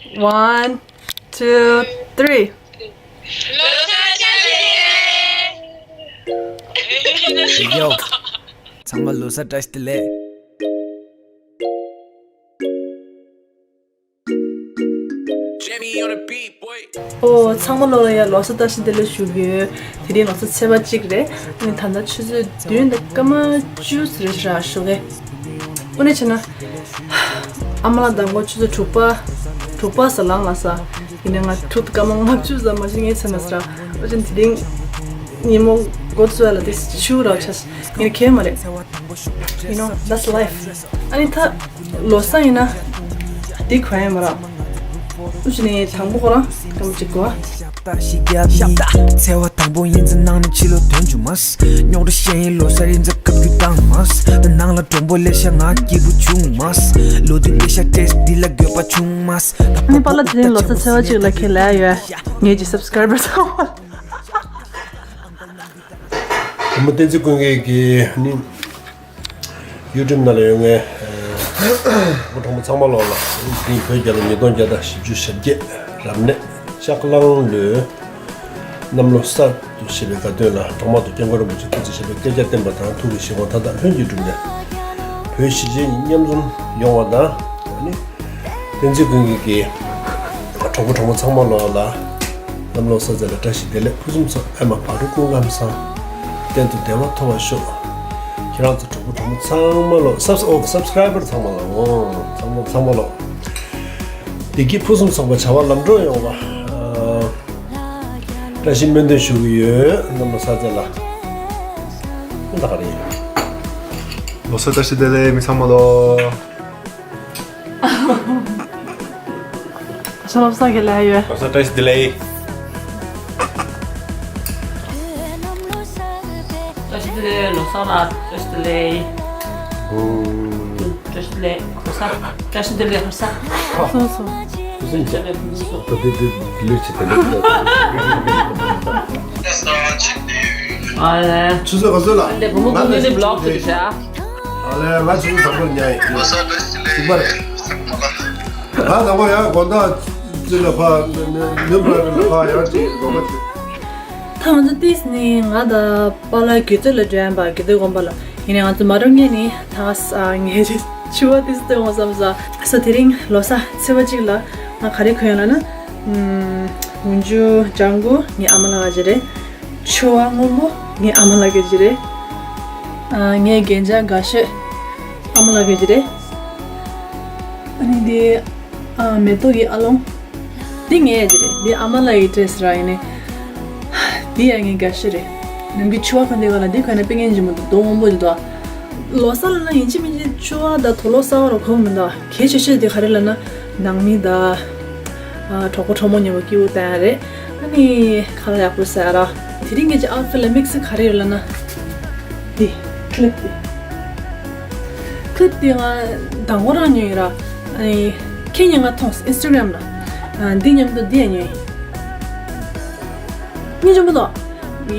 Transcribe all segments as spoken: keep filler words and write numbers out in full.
One, two, three. ཡོ། ཚང་མ་ལོ་གསར་བཀྲ་ཤིས་བདེ་ལེགས། ཨོ། ཚང་མ་ལོ་ལ་ཡ་ལོ་གསར་བཀྲ་ཤིས་བདེ་ལེགས་ཞུ་གི་ཡོད། དེ་རིང་ལོ་གསར་ཚེས་པ་གཅིག་རེད། ཨ་ནི་ད་ལྟ་ཆུ་ཚོད་བདུན་དང་སྐར་མ་བཅུ་ཙམ་རེད་ཤག་ཞུ་གི། དངོས་གནས་བྱས་ན། ཨ་མ་ལགས་མདང་དགོང་ཆུ་ཚོད་དྲུག་པ། དྲུག་པ་ཙམ་ལངས་ལ་ས། ཡིན་ནའི་ང་དྲུག་སྐར་མ་ལྔ་བཅུ་ཙམ་མ་གཏོགས་ངའི་མཚན་ལ་ཟེར། འོ་ཅན་དེ་རིང་ཉིན་མོ་འགོ་ཚུགས་ལ་དེ་ཆུ་རག་ཆ་ངས་ཁྱེར་མ་རེད། You know, that's life. ཨ་ནི་ད་ལོ་གསར་ཡིན་ན་དེ་གོ་ཡ་མ་རག་འུ་ཅི་ནས་དང་པོ་ཁོ་རང་སྐར་མ་གཅིག་གོ། ཤབ་ད་ཤི་རྒྱབ་ནི། ཚེས་པ་དང་པོ་ཡིན་ཙང་ནང་ནས་ཕྱི་ལོགས་ཐོན་བཅུག་མ། རྙོག་དྲ་བཤད་ཡིན་ལོ་གསར་ཡིན་ཙང་བཀའ་བརྒྱུད་བཏང་མ། ནང་ལ་མགྲོན་པོ་ལས་ཤ་ང་སྐྱིད་པོ་བྱུང་མ། ལོ་དུས་ལས་ཤ་ཏེས་འདི་ལ་དགོས་པ་བྱུང་མ། ཨ་ནི་པཱ་ལགས་དེ་རིང་ལོ་གསར་ཚེས་པ་གཅིག་ལ་ཁྱེད་ལབ་ཡོད། ངེད་ཀྱི་སབ་སི་ཀ་རའི་བར་ཚང་མ། བུ་མོ་བསྟན་འཛིན་ཀུན་དགའ་གིས་ནི། ཡུ་ཊུབ་ནང་ལ་ཡོད་མཁན་གྲོགས་པོ་ཚང་མ་ལོག་ལ། དེ་བོད་རྒྱལ་ལོ་ཉིས་སྟོང་བརྒྱ་དང་བཞི་བཅུ་ཞེ་བརྒྱད་རབ་གནས་ལྕགས་གླང་ལོའི་གནམ་ལོ་གསར་དུ་བཞད་པའི་དགའ་སྟོན་ལ་གྲོགས་མང་དུ་སྐྱབས་མགོན་རིན་པོ་ཆེ་སྐུ་ཚེ་ཞབས་པད་བསྐལ་བརྒྱར་བརྟན་པ་དང་ཐུགས་ཀྱི་བཞེད་དགོངས་མཐའ་དག་ལྷུན་གྱིས་འགྲུབ་ནས་བོད་གཞིས་བྱེས་གཉིས་མཉམ་འཛོམས་ཡོང་བ་དང་། ཨ་ནི། བསྟན་འཛིན་ཀུན་དགའ་གིས་གྲོགས་པོ་གྲོགས་མོ་ཚང་མ་ལོག་ལ། གནམ་ལོ་གསར་ཚེས་ལ་བཀྲ་ཤིས་བདེ་ལེགས། ཕུན་སུམ་ཚོགས། ཨེ་མ་བག་གྲོ་སྐུ་ཁམས་བཟང་། གཏན་དུ་བདེ་བ་ཐོབ་པར་ཤོག་ཁྱེད་རང་ཚོ་གྲོགས་པོ་གྲོགས་མོ་ཚང་མ་ལོག་སབ་ཨོ་སབ་སི་ཀ་རའི་བར་ཚང་མ་ལོག་ཨོ་ཚང་མ་ཚང་མ་ལོག་བདེ་སྐྱིད་ཕུན་སུམ་ཚོགས་པ་བྱ་བ་ལམ་འགྲོ་ཡོང་བ། ཨ། བཀྲ་ཤིས་སྨོན་འདུན་ཞུ་གི་ཡོད། གནམ་ལོ་གསར་ཚེས་ལ། ད་ག་རེད། ལོ་གསར་བཀྲ་ཤིས་བདེ་ལེགས་མི་ཚང་མ་ལོག་ལོ་གསར་ལོ་གསར་གྱི་ལས་ཡོད། ལོ་གསར་བཀྲ་ཤིས་བདེ་ལེགས། བཀྲ་ཤིས་བདེ་ལེགས། ལོ་གསར་ལ་བཀྲ་ཤིས་བདེ་ལེགས། ཨོ། བཀྲ་ཤིས་བདེ་ལེགས་ཧོར་ས། བཀྲ་ཤིས་བདེ་ལེགས་ཧོར་ས། སོང་སོང་། བཀྲ་ཤིས་བདེ་ལེགས་ཧོར་ས། ད་དེ་དེ་ལུས་བྱེད་དེ་ལུས་ཨ་ལས། ཆུ་ཚོད་ག་ཚོད་ལ། ཨ་ལས་བུ་མོ་ཀུན་གླེང་ནི་བི་ལོག་ཅིག་བྱ། ཨ་ལས་ང་ཆུ་ཚོད་དང་པོར་ཉལ་ཡིན། ལོ་གསར་བཀྲ་ཤིས་བདེ་ལེགས། ཚིག་པ་རེད། ང་དང་པོ་ཡང་དགོང་དག་ཅི་ལ་ཕ་ནི་ནི་ནི་ཕ་ནི་ཕ་ཡང་ཅི་དགོངས་པ་ཅི། ད་ང་ཚོ་ཏིས་ནི་ང་དང་པཱ་ལགས་དགེ་ཚུལ་ལ་འགྲོ་ཡན་པ་དགེ་ཚུལ་དགོན་པ་ལ་ཡིན་ནའི་ང་ཚོ་མ་འགྲོ་ངེས་ནི་ད་ས་ངས་རེད་ཆུ་བ་ཏིས་སྟོན་འོང་བསམ་ས། སོ་དེ་རིང་ལོ་གསར་ཚེས་པ་གཅིག་ལ་ང་ག་རེ་གོན་ཡོང་ལ་ན། ཨུམ། འོན་ཇུ་ལྗང་གུ་ངའི་ཨ་མ་ལགས་ཀྱི་རེད། ཕྱུ་པ་སྔོན་པོ་ངའི་ཨ་མ་ལགས་ཀྱི་རེད། ཨ། ངའི་རྒྱན་ཆ་དགའ་ཤོས་ཨ་མ་ལགས་ཀྱི་རེད། ཨ་ནི་འདི། ཨ། མེ་ཏོག་གི་ཨ་ལོང་། འདི་ངའི་རེད། འདི་ཨ་མ་ལགས་ཀྱི་ཌི་རེ་སི་ར་ཡིན་ནི། འདི་ཡང་ངའི་དགའ་ཤོས་རེད། ནམ་རྒྱུན་ཕྱུ་པ་གོན་དུས་ག་ལ་འདི་གོན་ན་དཔེ་ངན་ཅིག་མི་འདུག་མདོག་སྔོན་པོ་ཅིག་འདུག་ལོ་གསར་ལ་ན་ཡིན་གཅིག་མིན་གཅིག་ཕྱུ་པ་དང་དུག་ལོག་གསར་པ་རུ་གོན་མི་འདུག་གལ་ཆེ་ཤོས་དེ་ག་རེ་ལབ་ན་ནང་མི་དང་། ཨ། གྲོགས་པོ་གྲོགས་མོ་མཉམ་པོ་སྐྱིད་པོ་བསྡད་ཡ་རེད། ཨ་ནི་ཁ་ལག་ཡག་པོ་ཟ་ཡ་ར། དེ་རིང་ངེད་ཀྱི་ཨའུ་ཊི་ཕིཊ་ལ་མིག་སི་ག་རེ་ཡོད་ལབ་ན། འདི། ཀི་ལིབ་འདི། ཀི་ལིབ་འདི་ང་དང་པོ་རང་ཉོས་ཡིན་ར། ཨ་ནི་ཁྱེད་ཉིད་ང་མཐོང་ཨིན་སི་ཊ་གྷ་རམ་ལ། ཨ། འདི་མཉམ་དུ་འདི་ཡང་ཉོས་ཡིན། སྙིང་རྗེ་མོ་འདུག་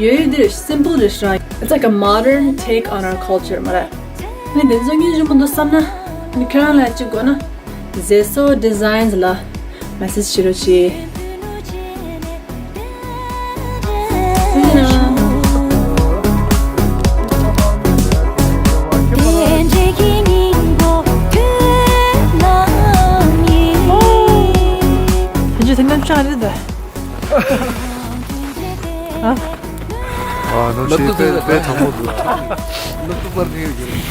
ཡོད་ཡོད་འདི་simple རེད་ཤག It's like a modern take on our culture མ་རེད། ཨ་ནི་དེ་ཚོ་སྙིང་རྗེ་མོ་འདུག་བསམ་ན། ཨ་ནི་ཁྱེད་རང་ལ་གཅིག་དགོས་ན། ཟེ་སོ་ཌི་ཛའིན་ལ་མེ་སེ་ཇི་བྱེད་རོགས་བྱེད། ཨ། ཨ། ནོར་ཤི་དཔེ་དཔེ་དྲང་པོ་འདུག་ལག་ཏུ་པར་ནི་ཡོད་ཀྱི་རེད།